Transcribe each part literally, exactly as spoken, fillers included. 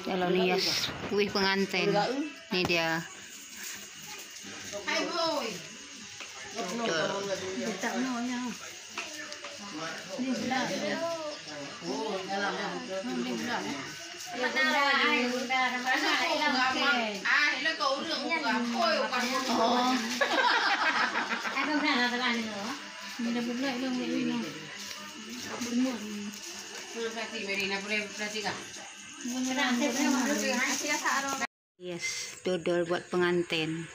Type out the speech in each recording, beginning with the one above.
Kalau ni ya, kuih pengantin. Ni dia. Yes, dodol buat pengantin.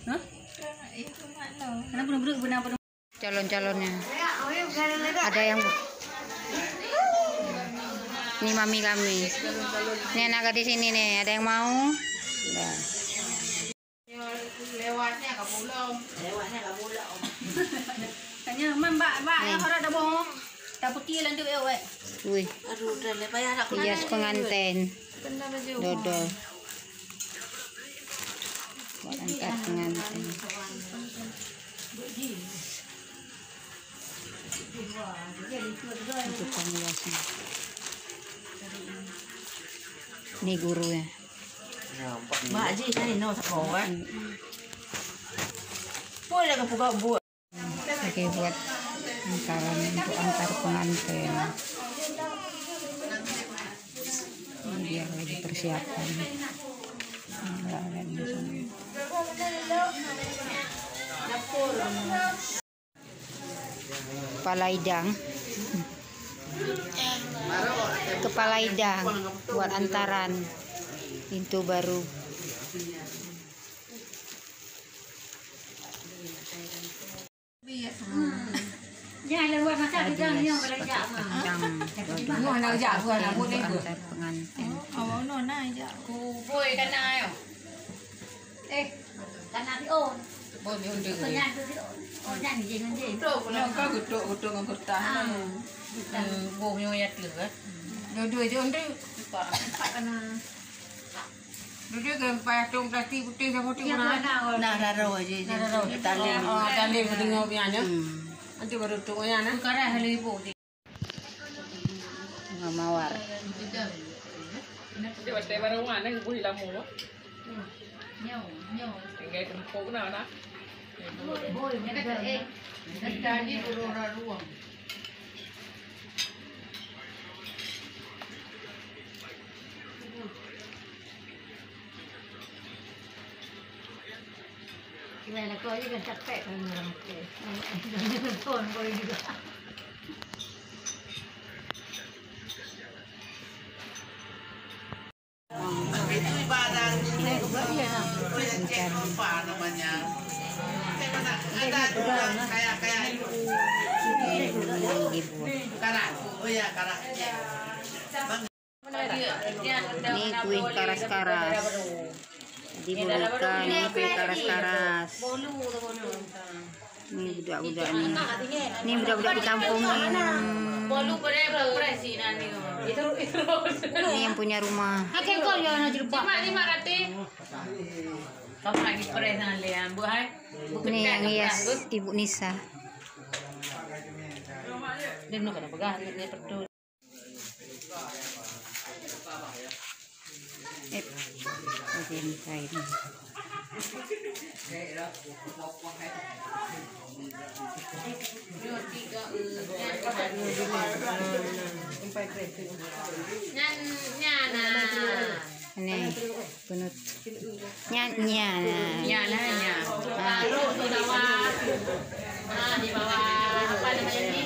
Hah? Kenapa nak duduk benar pada Calon-calonnya. Ada yang, ni mami kami. Ni anak gadis ini nih, ada yang mau? Dah. Lewatnya ke pulau. Lewatnya ke pulau. Tanya, "Man, bak, bak, yang harap dah bohong." Dah putih lanjut, eh, weh. Wih. Aduh, dah lah, payah nak hias pengantin. Dodol. Buat angkat pengantin. Itu penghiasnya. Ni guru ya. Mak Haji kan ini sama orang. Boleh ke buka buat? Oke, buat antaran untuk antar pengantin. Dia lagi persiapan. Antaran di sana. Kepala idang. Kepala idang buat antaran pintu baru. Jangan lewat masa kita ni, orang jak mah. Idang. Mau nak jak, bukan nak buat ni. Antar pengantin. Oh, awak nak jak. Kuboi kan ayo. Eh, kan nak on. Boi ni on deh. Penyakit on. Oh, jangan je, jangan je. Getuk, getuk, getuk ngon kertas. Ah. Hmm, boi ni ya tu, eh. Dua-dua je on deh. Empat. Empat kena. Duduk ke payah tueng plastik putih sama tu. Nah, dah roh je. Dah roh. Talim. Oh, talim kedengar pian ya. Hmm. Nanti baru tueng ya nah. Sekarang hari ibu. Bunga mawar. Dia batai barang mana ibu lama. Nyo, nyo. Tinggal tempuk nah nah. Boy, boy, eh. Tadi baru ruang. Gimana kau aja kan capek kan orang tu. Phone kau juga. Itu ibadah. Apa namanya? Ada dua kayak kayak itu. Karak. Oh ya, karak. Ni kuih karas-karas. Jadi bolu ikan ni kuih karas-karas. Ni budak-budak ni. Ni budak-budak di kampung ni. Ni yang punya rumah. Ni yang hias Ibu Nisa. Eh, oke, ni kain. Nyan, nyan, nah. Ni, penut. Nyan, nyan. Nyan, nah, nyan. Ah. Baru di bawah. Ah, di bawah. Apa namanya ni?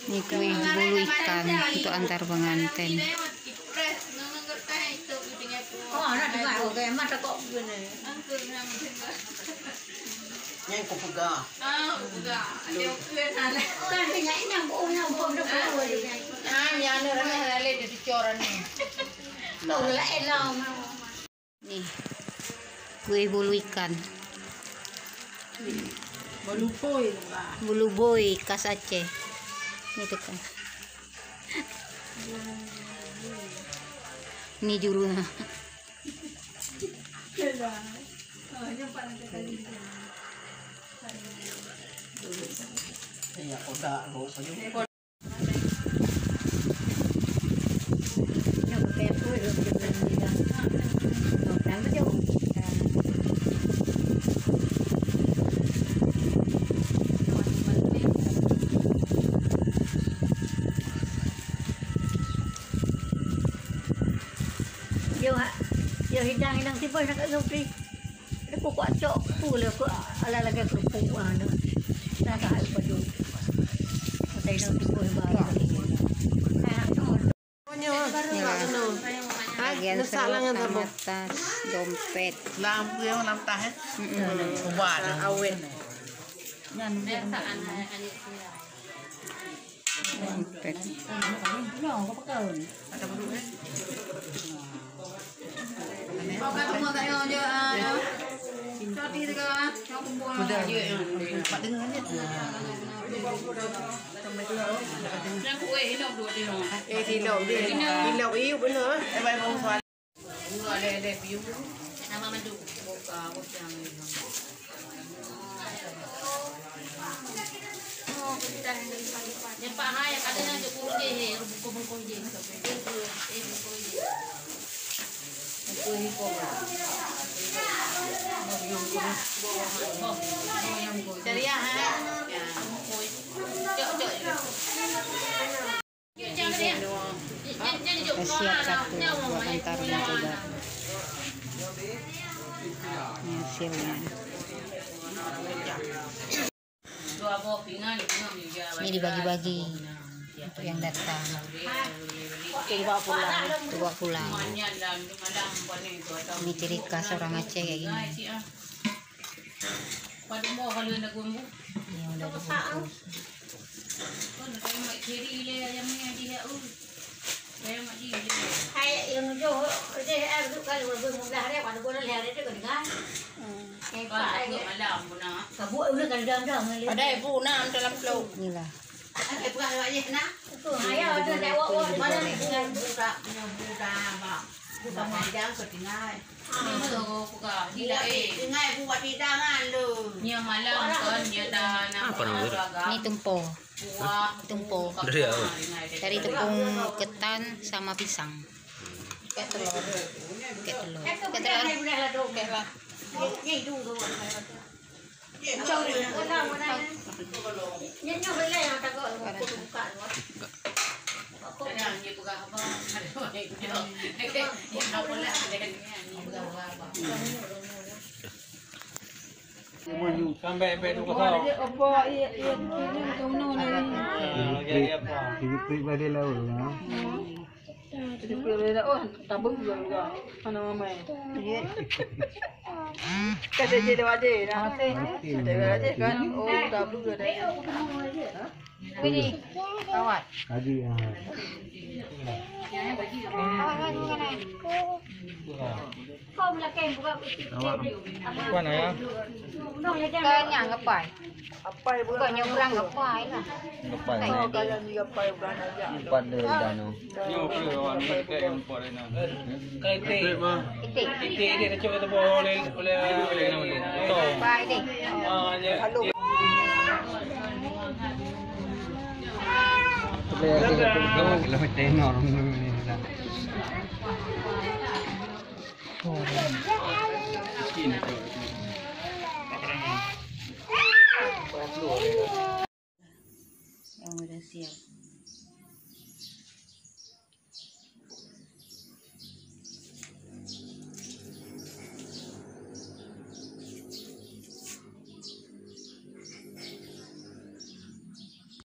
Ni kuih bolu ikan untuk antar pengantin. Nyan kupeugah. Ni, kuih bolu ikan. Bulu boi, Bulu boi khas Aceh. Ni tukang. Ni juru. Yo, yo hidang-hidang tiba nak kat Sophie. Ada pokok cok, pu le ko ala lagèe kerupuk ah, dah. Dah tak ada padu. Utai dah tiba ba. Inilah bagian seluruh atas dompet. Lam yang lam tah, eh? Mm-mm. Ubah dah. Awet. Dompet. Eh, silop dia. Silop, iu beuna. Ceria, hai. Ya. Cok, cok. Ini semua kita siapkan dulu buat antaran juga. Ini hasilnya. Ini dibagi-bagi untuk yang datang. Untuk bawa pulang. Untuk bawa pulang. Ini ciri khas orang Aceh kayak gini. Ini udah dibungkus. Hai, yang jauh, dia, eh, duduk kan, dua belas mudah dia, pada guna lihat dia, dia dengar. Hmm. Eh, Pak, eh, kabut, udah kan dam-dam, kan, dia. Ada ibu, nah, dalam peluk. Inilah. Eh, bukan awak je, nah. Itu, ayah, ada nak awak, awak, mana ni? Bukan budak, punya budak, Bang. Bukan panjang, kau tinggal. Tinggai buat hidangan lu. Nyoe malam kon nyoe dah nak. Apa nama tu? Ni tumpo. Tumpo. Dari apa? Dari tepung ketan sama pisang. Pakai telur. Pakai telur. Pakai telur. Pakai lah. Sampai, sampai tu kosong. Ah, lagi, lagi apa? Tiga-tiga balik laut, ha? Jadi, boleh dah, oh, tabung juga, juga. Mana mamai? Iya. Kata je lewat je, dah. Mati. Mati. Kata lewat je, kan? Oh, tabung ada. Ini, kawat. Tadi, ah. Kawat. Bukan, ya? Bukan yang ngepai. Apai bukan. Bukan yang orang ngepai lah. Ngepai. Oh, kalau ni apai bukan aja. Empat dia dah, no. Nyoe ke orang ni ke yang empat dia, no. Itik. Itik. Itik dia kacau kata boh oleh, oleh, oleh nama dia? Betul. Pak Itik. Ah, dia. Halo. Dia, dia, dia, dia. Kilometer nol. Yang udah siap.